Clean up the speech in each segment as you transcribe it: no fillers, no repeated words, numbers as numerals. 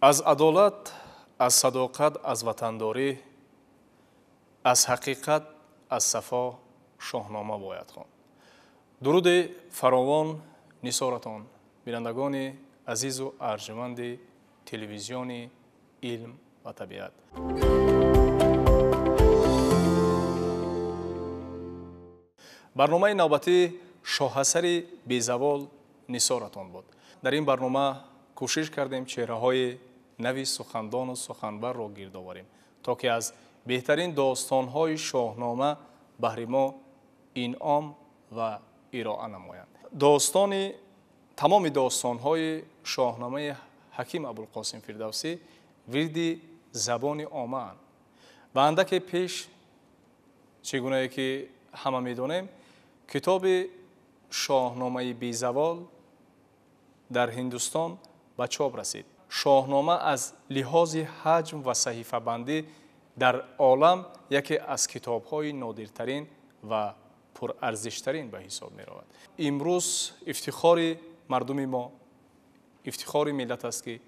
Аз адолат, аз садоқат, аз ватандорӣ, аз ҳақиқат, аз сафо Шоҳнома бояд хонд. Дуруди фаровон нисоратон, бинандагони азизу арҷманди телевизиони илм ва табиат. Барномаи навбатӣ шоҳасари безавол нисоратон буд. Дар ин барнома кӯшиш кардем чеҳраҳои нави сухандону суханбарро гирд оварем, то ки аз беҳтарин достонҳои Шоҳнома баҳри мо инъом ва ироа намоянд. Достони тамоми достонҳои Шоҳномаи Ҳаким Абулқосим Фирдавсӣ вирди забони омаанд. Ба андаке пеш, чӣ гунае ки ҳама медонем, китоби Шоҳномаи безавол дар Ҳиндустон ба чоп расид. Шоҳнома аз лиҳози ҳаҷм ва саҳифабандӣ дар олам яке аз китобҳои нодиртарин ва пурарзиштарин ба ҳисоб меравад. Имрӯз ифтихори мардуми мо, ифтихори миллат аст, ки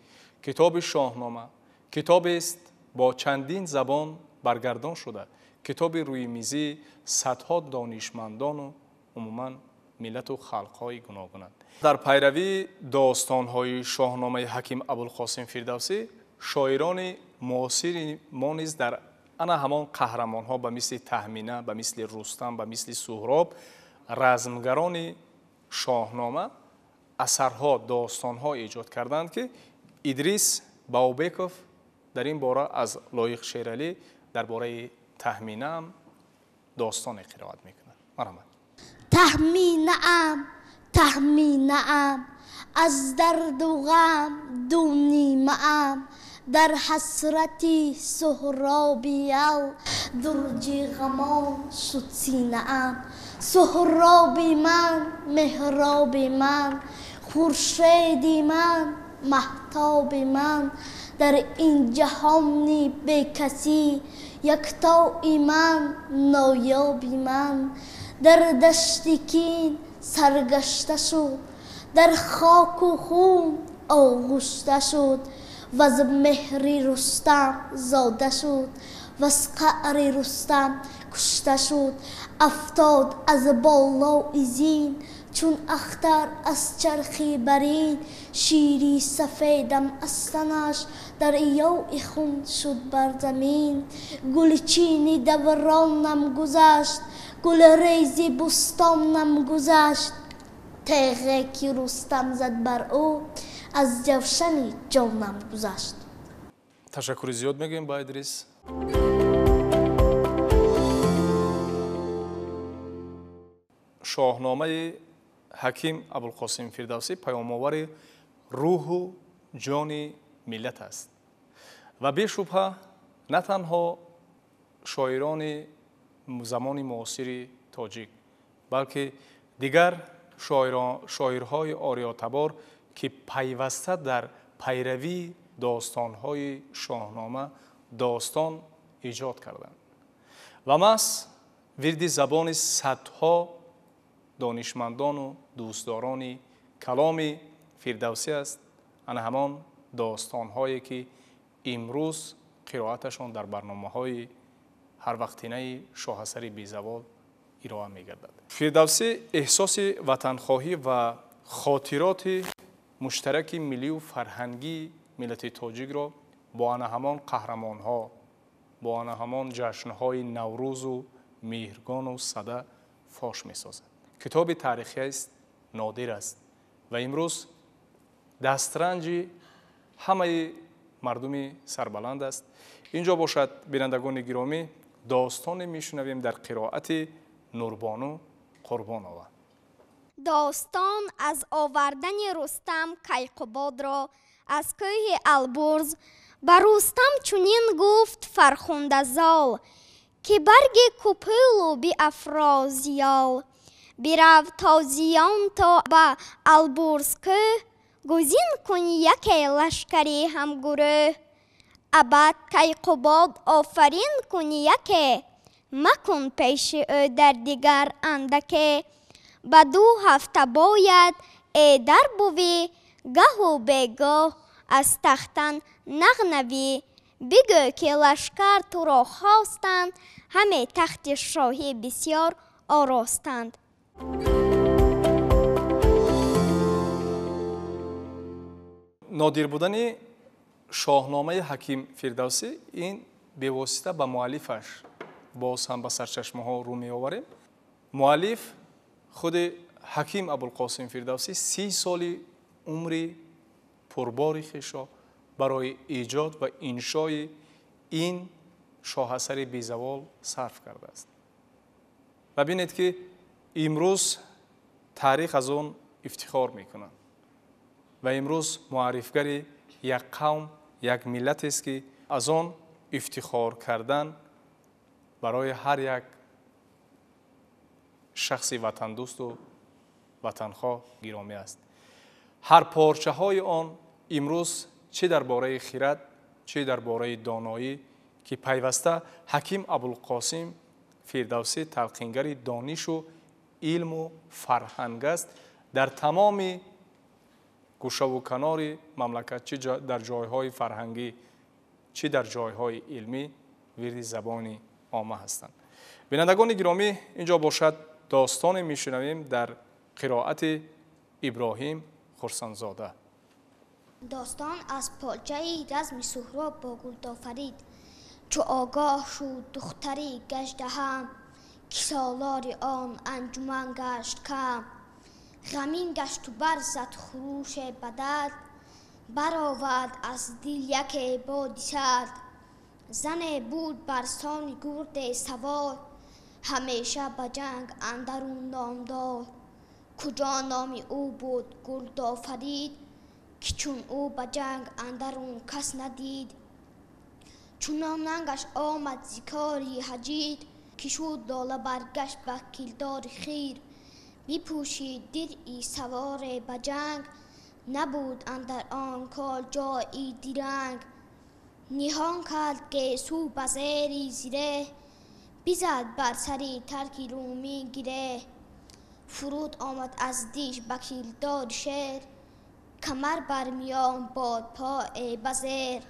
китоби Шоҳнома китобест бо чандин забон баргардон шуда, китоби рӯи мизии садҳо донишмандону умуман миллату халқҳои гуногунанд. Дар пайравии достонҳои Шоҳномаи Ҳаким Абулқосим Фирдавсӣ шоирони муосири мо низ дар ана ҳамон қаҳрамонҳо ба мисли Таҳмина, ба мисли Рустам, ба мисли Суҳроб, размгарони Шоҳнома асарҳо, достонҳо эҷод карданд, ки Идрис Баобеков дар ин бора аз Лоиқ Шералӣ дар бораи Таҳминаам достоне қироат мекунад. Марҳамат. Таҳминаам, таҳминаам, аз дарду ғам ду нимаам, дар ҳасрати Суҳробиял дурҷи ғамон шуд синаам. Суҳроби ман, меҳроби ман, хуршеди ман, маҳтоби ман, дар ин ҷаҳони бекасӣ яктои ман, ноёби ман. Дар дашти кин саргашта шуд, дар хоку хун оғушта шуд, ваз меҳри Рустам зода шуд, ваз қаъри Рустам кушта шуд. Афтод аз болои зин, чун ахтар аз чархи барин, шири сафедам аз танаш дарёи хун шуд бар замин. Гулчини давронам гузашт, гулрези бӯстонам гузашт, теғе ки Рустам зад бар ӯ аз ҷавшани ҷонам гузашт. Ташаккури зиёд мегӯем ба Идрис. Шоҳномаи Ҳаким Абулқосим Фирдавсӣ паёмовари рӯҳу ҷони миллат аст ва бешубҳа на танҳо шоирони замони муосири тоҷик, балки дигар шоирҳои ориётабор, ки пайваста дар пайравии достонҳои Шоҳнома достон эҷод карданд ва маҳз вирди забони садҳо донишмандону дӯстдорони каломи Фирдавсӣ аст. Ана ҳамон достонҳое ки имрӯз қироаташон дар барномаҳои ҳарвақтинаи шоҳасари безавол ироа мегардад. Фирдавсӣ эҳсоси ватанхоҳӣ ва хотироти муштараки миллию фарҳангии миллати тоҷикро бо ана ҳамон қаҳрамонҳо, бо ана ҳамон ҷашнҳои Наврӯзу Меҳргону Сада фош месозад. Китоби таърихиаст, нодир аст ва имрӯз дастранҷи ҳамаи мардуми сарбаланд аст. Инҷо бошад, бинандагони гиромӣ, достоне мешунавем дар қироати Нурбону Қурбонова. Достон аз овардани Рустам Кайқубодро аз кӯҳи Албурз. Ба Рустам чунин гуфт фархундазол, ки барги купӯлу биафрозиёл. Бирав то зиён то ба Албурз кӯҳ, гузин кун яке лашкари ҳамгурӯҳ. Абад Кайқубод офарин кун яке, макун пеши ӯ дар дигар андаке. Ба ду ҳафта бояд эдар бувӣ, гаҳу бегоҳ аз тахтан нағнавӣ. Бигӯ ки лашкар туро хостанд, ҳаме тахти шоҳӣ бисёр оростанд. Нодир будани шоҳномаи ҳаким Фирдавсӣ ин бевосита ба муаллифаш боз ҳам ба сарчашмаҳо рӯ меоварем. Муаллиф худи ҳаким Абулқосим Фирдавсӣ 30 соли умри пурбори хешро барои эҷод ва иншои ин шоҳасари безавол сарф кардааст. Ва бинед ки имрӯз таърих аз он ифтихор мекунад ва имрӯз муаррифгари як қавм, як миллатест ки аз он ифтихор кардан барои ҳар як шахси ватандӯсту ватанхоҳ гиромӣ аст. Ҳар порчаҳои он имрӯз чӣ дар бораи хирад, чӣ дар бораи доноӣ, ки пайваста ҳаким Абулқосим Фирдавсӣ талқингари донишу илму фарҳанг аст, дар тамоми гӯшаву канори мамлакат, чӣ дар ҷойҳои фарҳангӣ, чӣ дар ҷойҳои илмӣ вирди забони омма ҳастанд. Бинандагони гиромӣ, инҷо бошад достоне мешунавем дар қироати Иброҳим Хурсандзода. Достон аз поҷаи разми Суҳроб бо Гулдофарид. Чу огоҳ шуд духтари гаждаҳам, ки солори он анҷуман гашт кам. Ғамин гашту барзад хуруше ба дард, баровард аз дил яке боди сард. Зане буд бар сони гурде савор, ҳамеша ба ҷанг андарун номдор. Куҷо номи ӯ буд Гулдофарид, ки чун ӯ ба ҷанг андарун кас надид. Чунон нангаш омад зи кори ҳаҷид, ки шуд лола баргашт ба килдори хир. Бипӯшид диръи саворе ба ҷанг, набуд андар он кор ҷои диранг. Ниҳон кард гесӯ ба зери зиреҳ, бизад бар сари тарки румӣ гиреҳ. Фуруд омад аз диш ба килдори шер, камар бар миён бодпое ба зер.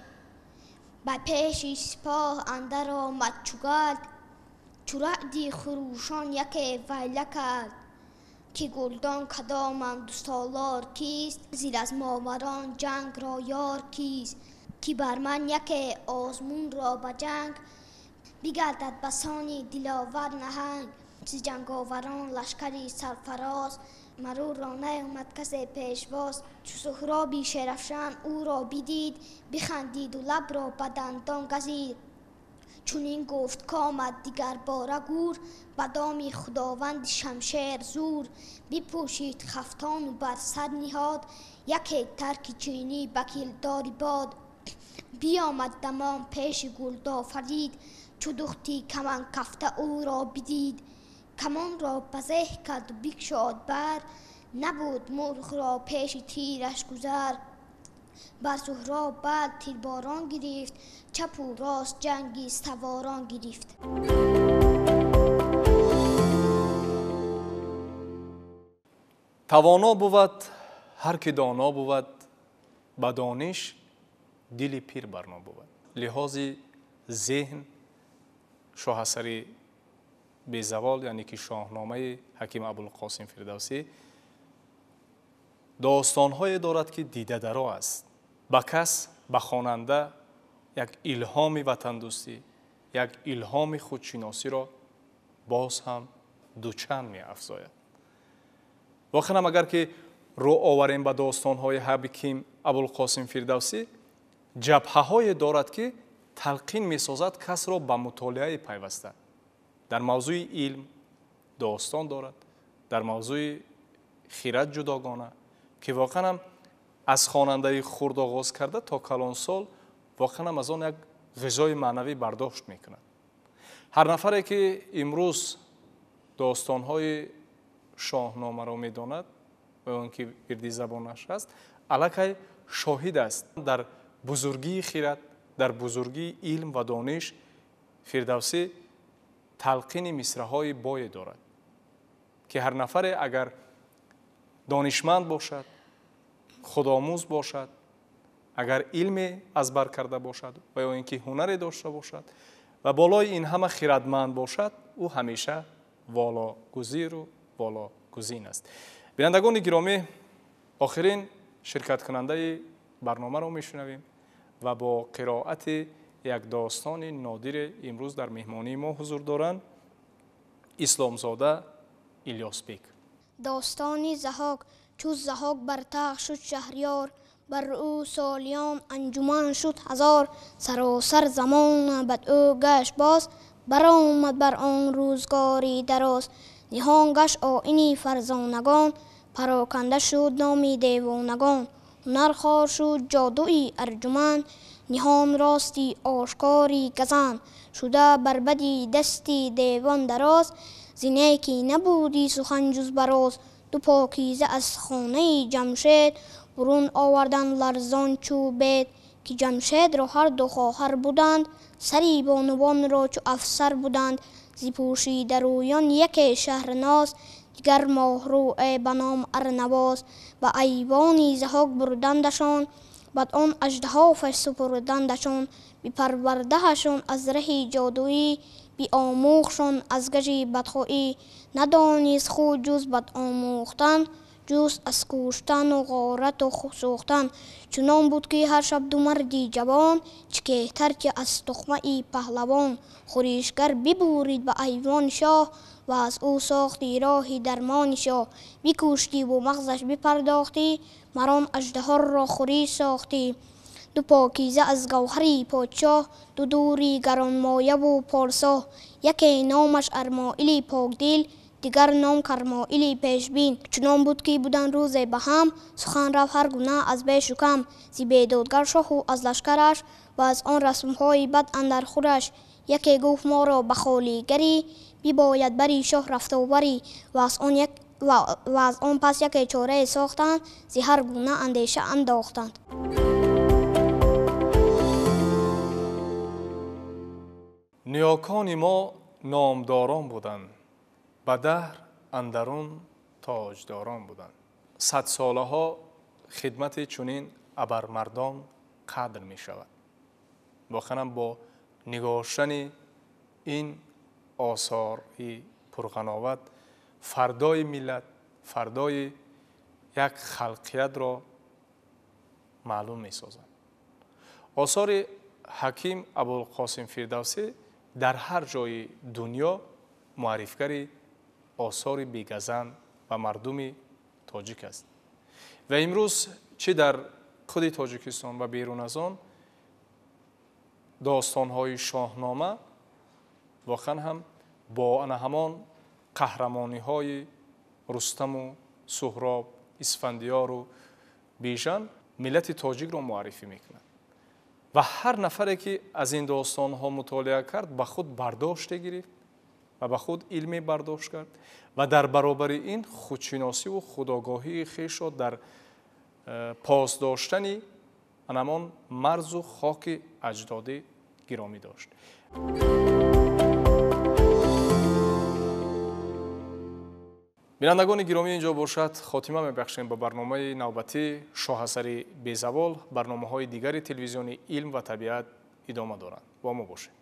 Ба пеши сипоҳ андар омад чу гард, чу раъди хурӯшон яке вайла кард. Ки гулдон кадоманд солор кист, зир аз моварон ҷангро ёр кист. Ки бар ман яке озмунро ба ҷанг, бигардад басони диловар наҳанг. Зи ҷанговарон лашкари сарфароз, маруро наомад касе пешвоз. Чу Суҳроби шерафшан ӯро бидид, бихандиду лабро ба дандон газид. Чунин гуфт комад дигарбора гур, ба доми худованди шамшер зур. Бипӯшид хафтону бар сар ниҳод, яке тарки чинӣ ба килдори бод. Биомад дамон пеши Гулдофарид, чу духти каман кафта ӯро бидид. Камонро ба зеҳ карду бикшод бар, набуд мурғро пеши тираш гузар. Бар Суҳроб баъд тирборон гирифт, чапу рост ҷанги саворон гирифт. Тавоно бувад ҳар ки доно бувад, ба дониш дили пир барно бувад. Лиҳози зеҳн шоҳасари безавол, яъне ки шоҳномаи ҳаким Абулқосим Фирдавсӣ достонҳое дорад ки дидадаро аст. Ба кас, ба хонанда як илҳоми ватандӯстӣ, як илҳоми худшиносиро боз ҳам дучанд меафзояд. Воқеан ҳам агар ки рӯ оварем ба достонҳои ҳаким Абулқосим Фирдавсӣ, ҷабҳаҳое дорад ки талқин месозад касро ба мутолиаи пайваста. Дар мавзӯи илм достон дорад, дар мавзӯи хират ҷудогона, ки воқеан ҳам аз хонандаи хурд оғоз карда то калонсол воқеан ҳам аз он як ғизои маънавӣ бардошт мекунад. Ҳар нафаре ки имрӯз достонҳои шоҳномаро медонад ва он ки вирди забонаш аст, аллакай шоҳид аст дар бузургии хират, дар бузургии илм ва дониш. Фирдавсӣ талқини мисраҳои бое дорад ки ҳар нафаре агар донишманд бошад, худомӯз бошад, Агар илме аз бар карда бошад ва ё ин ки ҳунаре дошта бошад ва болои ин ҳама хирадманд бошад, ӯ ҳамеша вологузиру вологузин аст. Бинандагони гиромӣ, охирин ширкаткунандаи барномаро мешунавем ва бо қироати як достони нодире имрӯз дар меҳмонии мо ҳузур доранд Исломзода Илёсбек. Достони Заҳок. Чу Заҳок бар тахт шуд шаҳриёр, бар ӯ солиён анҷуман шуд ҳазор. Саросар замон бад ӯ гашт боз, баромад бар он рӯзгори дароз. Ниҳон гашт оини фарзонагон, пароканда шуд номи девонагон. Ҳунар хор шуд ҷодуи арҷуманд, ниҳон рости ошкори газанд. Шуда бар бади дасти девон дароз, зине ки набуди сухан ҷуз бароз. Ду покиза аз хонаи Ҷамшед, бурун овардан ларзон чу бед. Ки Ҷамшедро ҳар ду хоҳар буданд, сари бонувонро чу афсар буданд. Зи пӯшидарӯён яке Шаҳрноз, дигар моҳрӯе ба ном Арнавоз. Ба айвони Заҳок бурдандашон, бад он аждаҳофаш супурдандашон. Бипарвардаҳашон аз раҳи ҷодуӣ, биомӯхшон аз гажи бадхоҳӣ. Надонист худ ҷуз бадомӯхтан, ҷуз аз куштану ғорату сӯхтан. Чунон буд ки ҳар шаб ду марди ҷавон, чӣ кеҳтар ки аз тухмаи паҳлавон. Хӯришгар бибурид ба айвони шоҳ, ва аз ӯ сохти роҳи дармони шоҳ. Бикуштиву мағзаш бипардохтӣ, марон аждаҳорро хӯриш сохтӣ. Ду покиза аз гавҳари подшоҳ, ду дури гаронмояву порсоҳ. Яке номаш Армоили покдил, дигар ном Кармоили пешбин. Чунон буд ки будан рӯзе ба ҳам, сухан рафт ҳар гуна аз бешу кам. Зи бедодгар шоҳу аз лашкараш, ва аз он расмҳои бад андар хӯраш. Яке гуфт моро ба холигарӣ, бибояд бари шоҳ рафтоварӣ. Ва аз он пас яке чорае сохтанд, зи ҳар гуна андеша андохтанд. Ниёкони мо номдорон буданд, ба даҳр андарун тоҷдорон буданд. Садсолаҳо хидмати чунин абармардон қадр мешавад. Воқеан бо нигоштани ин осори пурғановат фардои миллат, фардои як халқиятро маълум месозад. Осори Ҳаким Абулқосим Фирдавсӣ дар ҳар ҷои дунё муаррифгари осори бегазанд ва мардуми тоҷик аст. Ва имрӯз чӣ дар худи Тоҷикистон ва берун аз он достонҳои Шоҳнома воқеан ҳам бо ана ҳамон қаҳрамониҳои Рустаму Суҳроб, Исфандиёру Бижан миллати тоҷикро муаррифӣ мекунад. Ва ҳар нафаре ки аз ин достонҳо мутолиа кард, ба худ бардоште гирифт ва ба худ илме бардошт кард ва дар баробари ин худшиносиву худогоҳии хешро дар пос доштани анамон марзу хоки аҷдодӣ гиромӣ дошт. Бинандагони гиромӣ, инҷо бошад хотима мебахшем ба барномаи навбатӣ Шоҳасари безавол. Барномаҳои дигари телевизиони илм ва табиат идома доранд. Бо мо бошед.